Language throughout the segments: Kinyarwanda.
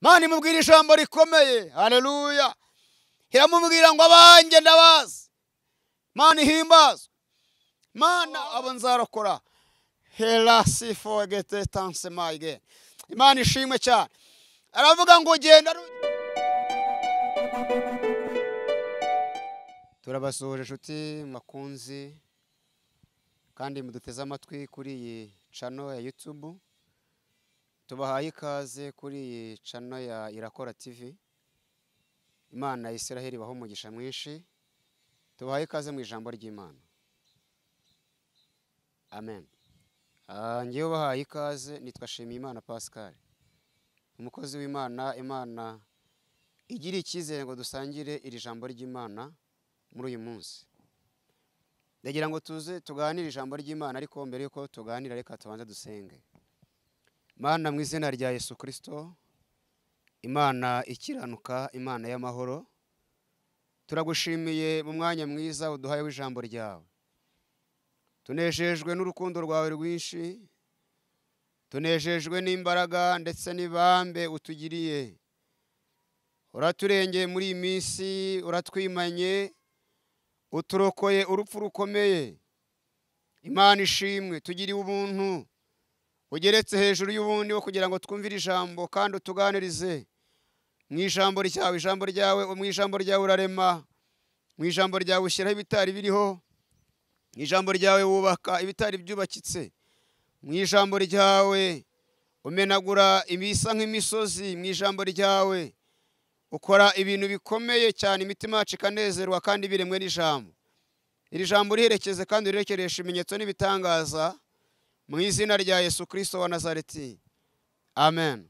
Imana imubwira ijambo rikomeye, haleluya. Iramubwira ngo abanjye ndabazi. Imana ihimbazwe. Imana abo nzarokora. Hela sifo gete tanse maige. Imana ishimwe cyane. Aravuga ngo genda. Turabasuhuje inshuti makunzi kandi muduteze amatwi kuri iyi channel ya YouTube. Tubahaye ikaze kuri iyi channel ya Irakora TV. Imana ya Isiraheli ibahe umugisha mwinshi. Tubahaye ikaze mu ijambo ry'Imana. Amen. Ngewe ubahaye ikaze nitwa Shimiyimana Pascal, umukozi w'Imana. Imana igira icyizere ngo dusangire iri jambo ry'Imana muri uyu munsi. Ndagira ngo tuze tuganire ijambo ry'Imana, ariko mbere yuko tuganira reka tubanze dusenge. Mana, mu izina rya Yesu Kristo, Imana ikiranuka, Imana y'amahoro, turagushimiye mu mwanya mwiza uduhaye w'ijambo ryawe. Tunejejwe n'urukundo rwawe rwinshi, tunejejwe n'imbaraga ndetse n'ibambe utugiriye. Uraturengeye muri iyi minsi, uratwimanye, uturokoye urupfu rukomeye. Imana ishimwe, tugiriye ubuntu ugeretse hejuru y'ubundi wo kugira ngo twumvire ijambo kandi utuganirize mu ijambo ryawe. Ijambo ryawe, mu ijambo ryawe urarema, mu ijambo ryawe ushyiraho ibitari biriho, mu ijambo ryawe wubaka ibitari byubakitse, mu ijambo ryawe umenagura ibisa nk'imisozi, mu ijambo ryawe ukora ibintu bikomeye cyane, imitima yacu ikanezerwa kandi biremwe n'ijambo. Iri jambo riherekeze kandi rirekeresha ibimenyetso n'ibitangaza mu izina rya Yesu Kristo wa Nazareti. Amen.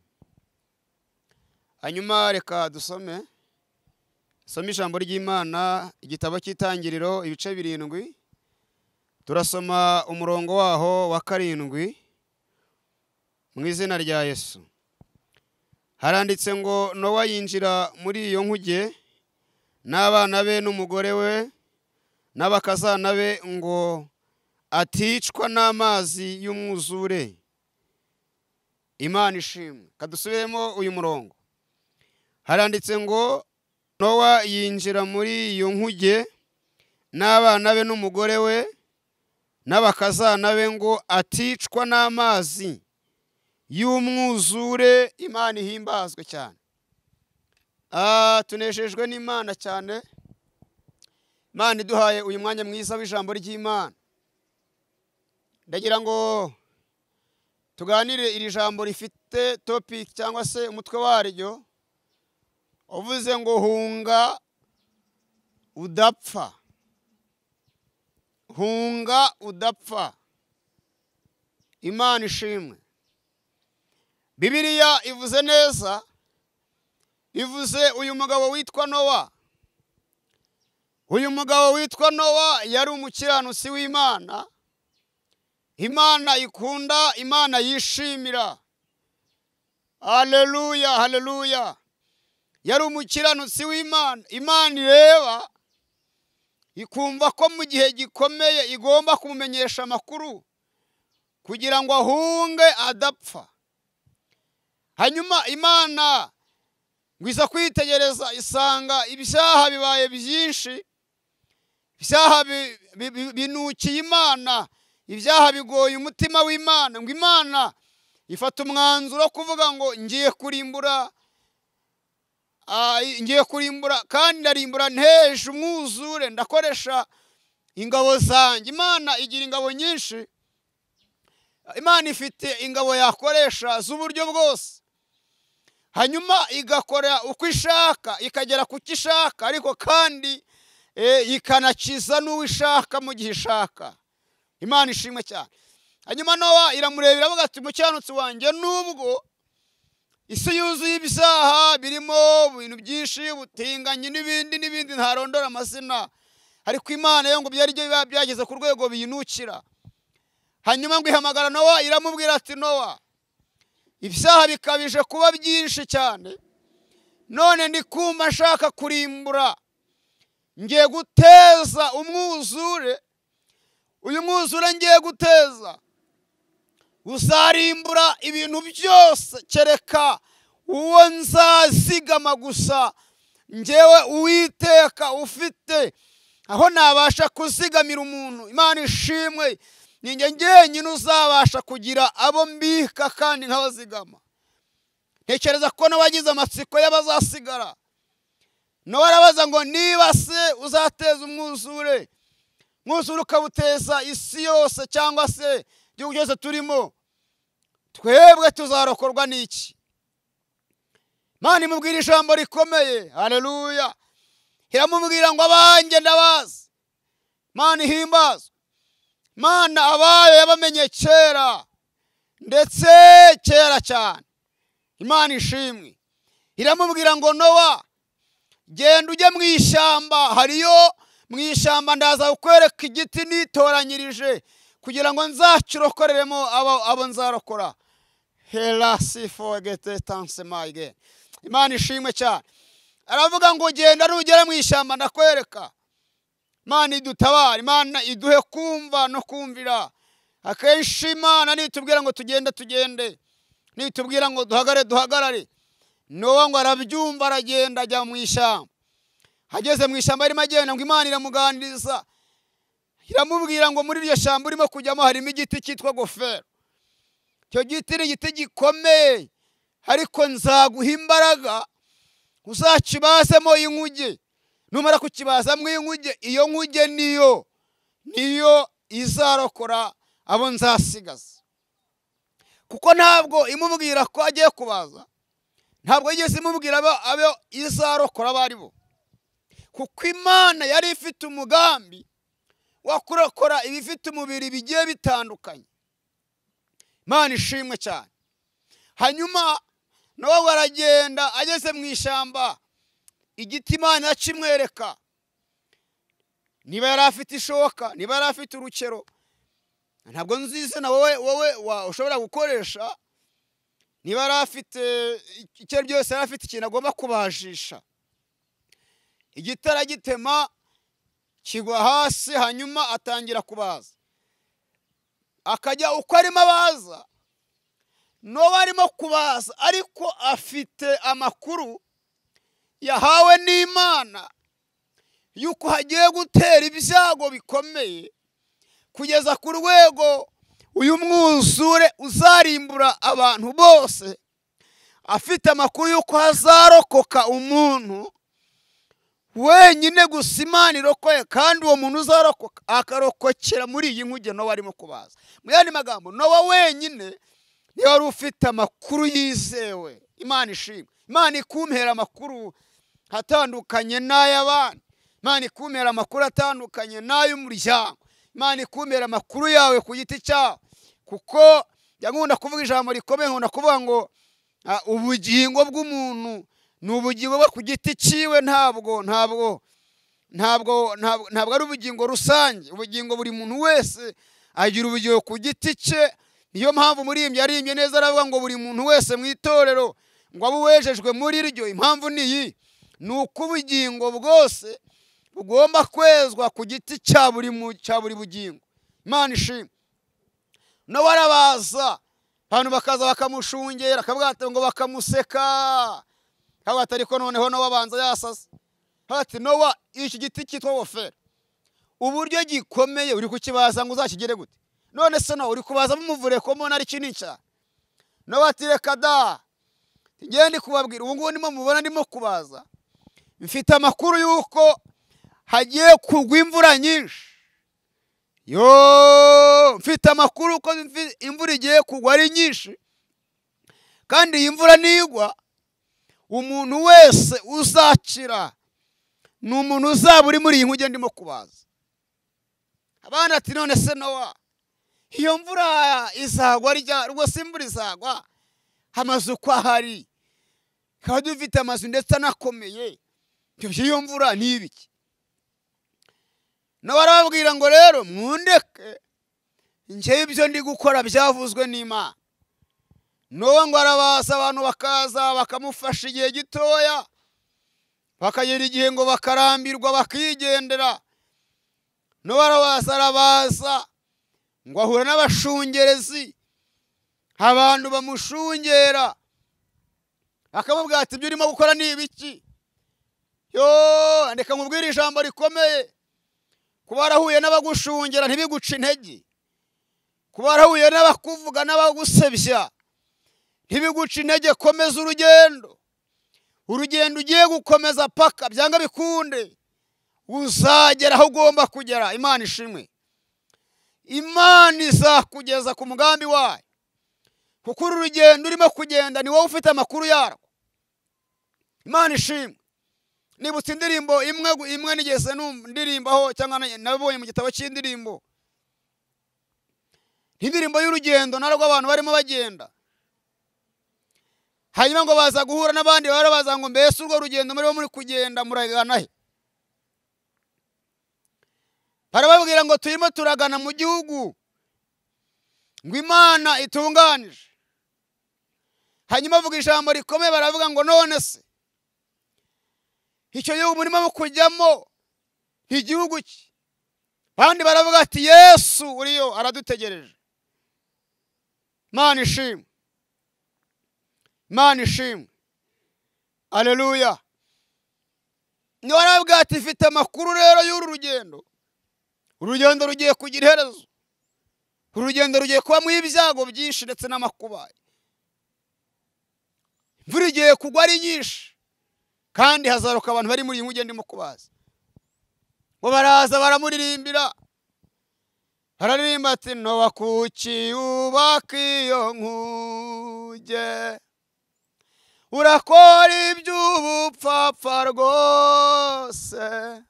Hanyuma reka dusome some ijambo ry'Imana, igitabo cy'Itangiriro ibice 7. Turasoma umurongo waho wa 7 mu izina rya Yesu. Haranditse ngo Nowa yinjira muri iyo nkuge n'abana be n'umugore we n'abakazana be ngo aticwa n'amazi y'umwuzure. Imana ishimwe. Kadusubiremo uyu murongo. Haranditse ngo Nowa yinjira muri iyo nkuge n'abana be n'umugore we n'abakazana be ngo aticwa n'amazi y'umwuzure. Imana ihimbazwe cyane. Tunejejwe n'Imana cyane. Imana iduhaye uyu mwanya mwiza w'ijambo ry'Imana. Ndagira ngo tuganire iri jambo rifite topic cyangwa se umutwe waryo uvuze ngo hunga udapfa. Hunga udapfa. Imana ishimwe. Bibiliya ivuze neza, ivuze uyu mugabo witwa Nowa. Uyu mugabo witwa Nowa yari umukiranutsi w'Imana. Imana ikunda, Imana yishimira. Haleluya, haleluya. Yari umukiranutsi w'Imana. Imana ireba ikumva ko mu gihe gikomeye igomba kumumenyesha amakuru kugira ngo ahunge adapfa. Hanyuma Imana ngwiza kwitegereza isanga ibyaha bibaye byinshi, ibyaha binukiye Imana, ibyaha bigoye umutima w'Imana. Ngo Imana ifata umwanzuro kuvuga ngo ngiye kurimbura, ngiye kurimbura kandi ndarimbura nteje umwuzure, ndakoresha ingabo zanjye. Imana igira ingabo nyinshi. Imana ifite ingabo yakoresha z'uburyo bwose. Hanyuma igakora uko ishaka, ikagera ku cyo ishaka, ariko kandi ikanakiza n'uwishaka mu gihe ishaka. Imana ishimwe cyane. Hanyuma Nowa iramureba iravuga ati mukiranutsi wanjye, nubwo isi yuzuye ibyaha birimo ibintu byinshi, ubutinganyi n'ibindi n'ibindi ntarondora amazina, ariko Imana yo ngo byari byo biba byageze ku rwego biyinukira. Hanyuma ngo ihamagara Nowa iramubwira ati Nowa, ibyaha bikabije kuba byinshi cyane, none ndi kumva nshaka kurimbura, ngiye guteza umwuzure. Uyu mwuzure ngiye guteza uzarimbura ibintu byose kereka Uwo nzazigama gusa njyewe Uwiteka ufite aho nabasha kuzigamira umuntu. Imana ishimwe, ninjye njyenyine uzabasha kugira abo mbika kandi nkabazigama. Ntekereza ko n'abagize amatsiko y'abazasigara, nawe arabaza ngo niba se uzateza umwuzure, umwuzure ukawuteza isi yose cyangwa se igihugu cyose turimo, twebwe tuzarokorwa n'iki? Imana imubwira ijambo rikomeye, haleluya. Iramubwira ngo abanjye ndabazi. Imana ihimbazwe. Imana abayo yabamenye kera, ndetse kera cyane. Imana ishimwe. Iramubwira ngo Nowa, genda ujye mu ishyamba, hariyo mu ishyamba ndaza kukwereka igiti nitoranyirije kugira ngo nzakirokoreremo abo nzarokora. Imana ishimwe cyane. Aravuga ngo genda nugera mu ishyamba ndakwereka. Imana idutabara, Imana iduhe kumva no kumvira. Akenshi Imana nitubwira ngo tugende tugende, nitubwira ngo duhagare duhagarare. Nowa ngo arabyumva, aragenda ajya mu ishyamba. Ageze mu ishyamba arimo agenda, ngo Imana iramuganiriza, iramubwira ngo muri iryo shyamba urimo kujyamo harimo igiti cyitwa gofero. Icyo giti ni igiti gikomeye, ariko nzaguha imbaraga uzakibazemo inkuge. Numara kukibazamo inkuge, iyo nkuge niyo izarokora abo nzasigaza. Kuko ntabwo imubwira ko agiye kubaza, ntabwo yigeze imubwira abo izarokora abo ari bo, kuko Imana yari ifite umugambi wo kurokora ibifite umubiri bigiye bitandukanye. Imana ishimwe cyane. Hanyuma Nowa aragenda, ageze mu ishyamba igiti Imana yakimwereka. Niba yari afite ishoka, niba yari afite urukero, ntabwo nzize na wowe ushobora gukoresha. Niba yari afite icyo byose, yari afite ikintu agomba kubajisha. Igiti aragitema kigwa hasi, hanyuma atangira kubaza. Akajya uko arimo abaza, Nowa arimo kubaza, ariko afite amakuru yahawe n'Imana yuko hagiye gutera ibyago bikomeye kugeza ku rwego uyu mwuzure uzarimbura abantu bose. Afite amakuru yuko hazarokoka umuntu wenyine gusa Imana irokoye, kandi uwo muntu uzarokoka akarokokera muri iyi nkuge Nowa arimo kubaza. Mu yandi magambo, Nowa wenyine niwe wari ufite amakuru yizewe. Imana ishimwe. Imana ikumpera amakuru atandukanye n'ay'abandi. Imana ikumpera amakuru atandukanye n'ay'umuryango. Imana ikumpera amakuru yawe ku giti cyawe. Kuko nkunda kuvuga ijambo rikomeye, nkunda kuvuga ngo ubugingo bw'umuntu ni ubugingo bwo ku giti cyiwe, ntabwo ari ubugingo rusange. Ubugingo buri muntu wese agira ubugingo ku giti cye. Niyo mpamvu umuririmbyi yaririmbye neza, aravuga ngo buri muntu wese mu itorero ngo abe uwejejwe muri ryo. Impamvu ni iyi, ni uko ubugingo bwose bugomba kwezwa ku giti cya buri bugingo. Imana ishimwe. Nowa arabaza, abantu bakaza bakamushungera, akavuga ngo bakamuseka, akavuga ati ariko noneho Nowa abanza yasaze. Ati Nowa, iki giti cyitwa gofero uburyo gikomeye uri kukibaza ngo uzakigere gute? None se Nowa uri kubazamo umuvure ko mbona ari kinini cyane? Nowa ati reka da, ngende kubabwira ubu ngubu ndimo mubona ndimo kubaza, mfite amakuru yuko hagiye kugwa imvura nyinshi. Yo, mfite amakuru ko imvura igiye kugwa ari nyinshi, kandi iyi mvura nigwa umuntu wese uzakira ni umuntu uzaba uri muri iyi nkuge ndimo kubaza. Abana ati none se Nowa, iyo mvura izagwa rwose imvura izagwa, amazu uko ahari, tukaba dufite amazu ndetse anakomeye, iyo mvura ni ibiki? Nowa arababwira ngo rero mwundeke, njyewe ibyo ndi gukora byavuzwe n'Imana. Nowa ngo arabaza, abantu bakaza bakamufasha igihe gitoya, bakagera igihe ngo bakarambirwa bakigendera. Nowa arabaza, arabaza ngo ahura n'abashungerezi, abantu bamushungera. Akamubwira ati ibyo urimo gukora ni ibiki? Yo, ndeka nkubwire ijambo rikomeye. Kuba warahuye n'abagushungera ntibiguce intege. Kuba warahuye n'abakuvuga n'abagusebya ntibiguce intege. Komeza urugendo. Urugendo ugiye gukomeza paka byanga bikunde uzagera aho ugomba kugera. Imana ishimwe. Imana izakugeza ku mugambi wayo, kuko uru rugendo urimo kugenda ni wowe ufite amakuru yarwo. Imana ishimwe. Nibutse indirimbo imwe nigeze ndirimbaho cyangwa nabonye mu gitabo cy'indirimbo, indirimbo y'urugendo narwo abantu barimo bagenda, hanyuma ngo baza guhura n'abandi barabaza ngo mbese urwo rugendo muribo muri kugenda muragana he? Barababwira ngo turimo turagana mu gihugu ngo Imana itunganije. Hanyuma bavuga ijambo rikomeye, baravuga ngo none se icyo gihugu murimo kujyamo ni igihugu ki? Abandi baravuga ati Yesu uriyo aradutegereje. Imana ishimwe. Imana ishimwe. Haleluya. Niwe aravuga ati ifite amakuru rero y'uru rugendo. Urugendo rugiye kugira iherezo. Urugendo rugiye kubamo ibyago byinshi ndetse n'amakuba. Imvura igiye kugwa ari nyinshi, kandi hazaruka abantu bari muri iyi nkuge ndimo kubaza. Ngo baraza baramuririmbira, bararirimba ati Nowa kuki wubaka iyo nkuge, urakora iby'ubupfapfa rwose,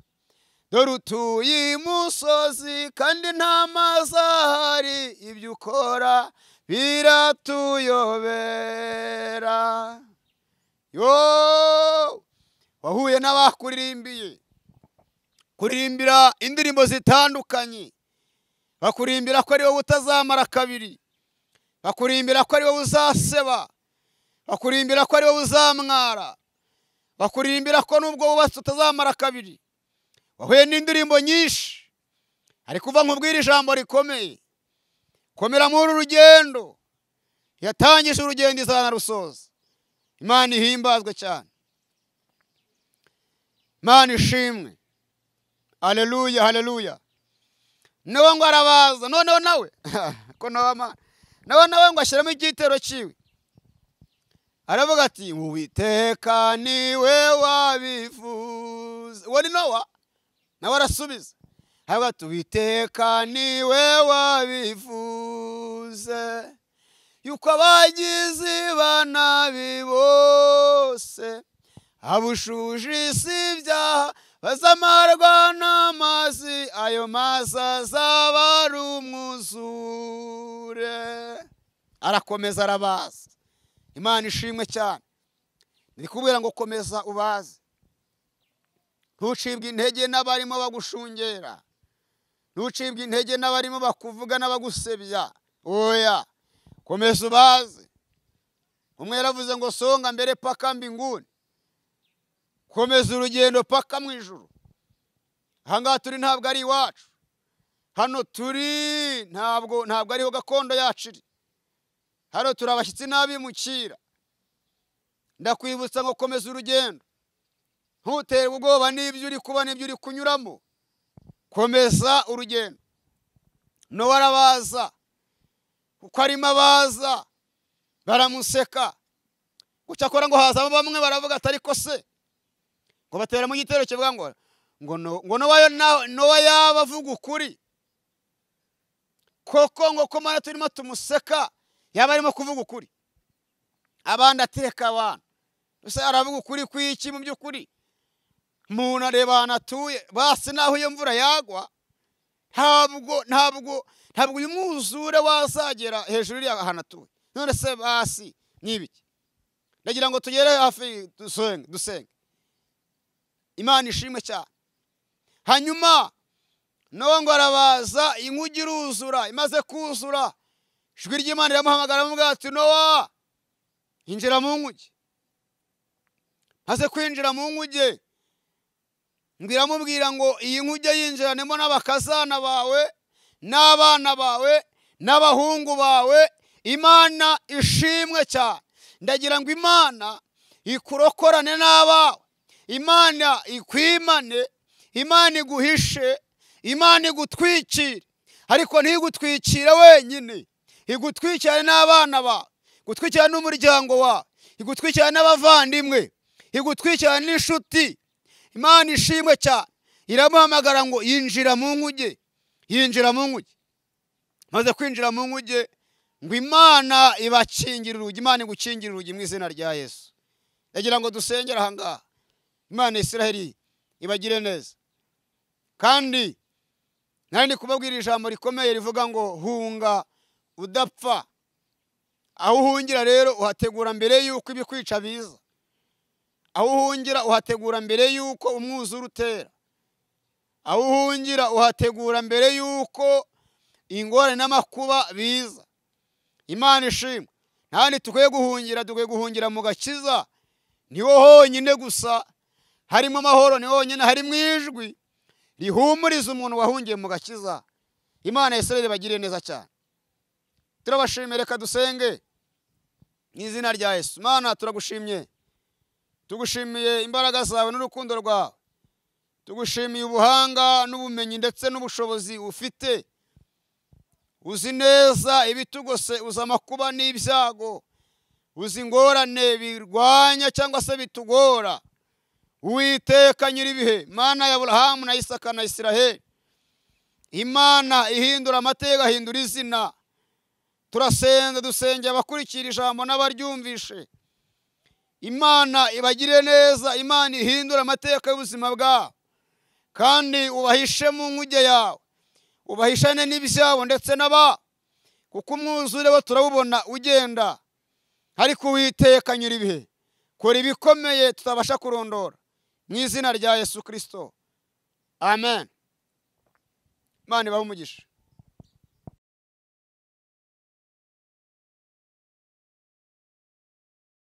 dore utuye imusozi kandi nta mazi ahari, ibyo ukora biratuyobera. Yo, wahuye n'abakuririmbiye, kuririmbira indirimbo zitandukanye, bakurimbira ko ari wowe utazamara kabiri, bakurimbira ko ari wowe uzaseba, bakurimbira ko ari wowe uzamwara, bakurimbira ko nubwo wubatse utazamara kabiri. Wahuye n'indirimbo nyinshi, ariko uva nkubwira ijambo rikomeye. Komera muri uru rugendo. Yatangije urugendo izanarusoza. Imana ihimbazwe cyane. Imana ishimwe. Haleluya, haleluya. Nowa ngo arabaza, noneho nawe ko Nowa nawe ngo ashyiramo igitero cyiwe, aravuga ati Uwiteka niwe wabivuze. Uwo ni Nowa, nawe arasubiza aravuga ati Uwiteka niwe wabivuze, yuko abagizi ba nabi bose abushuje isi ibyaha bazamarwa n'amazi, ayo mazi azaba ari umwuzure. Arakomeza arabaza. Imana ishimwe cyane. Ndi kubwira ngo komeza ubaze, ntucibwe intege n'abarimo bagushungera, ntucibwe intege n'abarimo bakuvuga n'abagusebya. Oya, komeza ubaze. Umwe yaravuze ngo songa mbere paka mbinguni. Komeza urugendo paka mu ijuru. Ahangaha turi ntabwo ari iwacu. Hano turi ntabwo ariho gakondo yacu iri. Hano turi abashyitsi n'abimukira. Ndakwibutsa ngo komeza urugendo, ntuterwe ubwoba n'ibyo uri kuba n'ibyo uri kunyuramo. Komeza urugendo. Nowa arabaza, kuko arimo abaza baramuseka. Gucyakora ngo hazamo bamwe baravuga ati ariko se, ngo batera mu gitero kivuga ngo Nowa yaba avuga ukuri koko, ngo ko mana turimo tumuseka yaba arimo kuvuga ukuri. Abandi atereka abantu, gusa aravuga ukuri kwiki? Mu by'ukuri umuntu areba ahantu atuye, basi naho iyo mvura yagwa ntabwo uyu mwuzure wazagera hejuru iriya ahantu atuye. None se basi ni ibiki? Ndagira ngo tugere hafi dusenge. Imana ishimwe cyane. Hanyuma Nowa ngo arabaza, inkuge iruzura. Imaze kuzura, ijwi ry'Imana riramuhamagara aramubwira ati Nowa, injira mu nkuge. Maze kwinjira mu nkuge, ngo iramubwira ngo iyi nkuge yinjiranemo n'abakazana bawe n'abana bawe n'abahungu bawe. Imana ishimwe cyane. Ndagira ngo Imana ikurokorane n'abawe, Imana ikwimane, Imana iguhishe, Imana igutwikire. Ariko ntigutwikire wenyine, igutwikire n'abana bawe, igutwikire n'umuryango wawe, igutwikire n'abavandimwe, igutwikire n'inshuti. Imana ishimwe cyane. Iramuhamagara ngo yinjira mu nkuge, yinjira mu nkuge. Maze kwinjira mu nkuge ngo Imana ibakingire urugi, Imana igukingire urugi mu izina rya Yesu. Ndagira ngo dusengere aha ngaha, Imana ya Isiraheli ibagire neza. Kandi nari ndi kubabwira ijambo rikomeye rivuga ngo hunga udapfa. Aho uhungira rero uhategura mbere yuko ibikwica biza. Aho uhungira uhategura mbere yuko umwuzure utera. Aho uhungira uhategura mbere yuko ingorane n'amakuba biza. Imana ishimwe. Ntandi tukwiye guhungira, dukwiye guhungira mu gakiza. Niho honyine gusa harimo amahoro, niho honyine harimo ijwi rihumuriza umuntu wahungiye mu gakiza. Imana ya Isiraheli ibagirire neza cyane. Turabashimiye, reka dusenge mu izina rya Yesu. Mana, turagushimye, tugushimiye imbaraga zawe n'urukundo rwawe, tugushimiye ubuhanga n'ubumenyi ndetse n'ubushobozi ufite. Uzi neza ibitugose, uzi amakuba n'ibyago, uzi ingorane birwanya cyangwa se bitugora. Uwiteka nyiribihe, Mana ya Aburahamu na Isaka na Isiraheli, Imana ihindura amateka, igahindura izina, turasenga, dusengera abakurikira ijambo n'abaryumvishe. Imana ibagire neza, Imana ihindura amateka y'ubuzima bwabo, kandi ubahishe mu nkuge yawe, ubahishane n'ibyabo ndetse n'aba, kuko umwuzure wo turawubona ugenda. Ariko Uwiteka nyiribihe, kora ibikomeye tutabasha kurondora, mu izina rya Yesu Kristo, amen. Imana ibahe umugisha.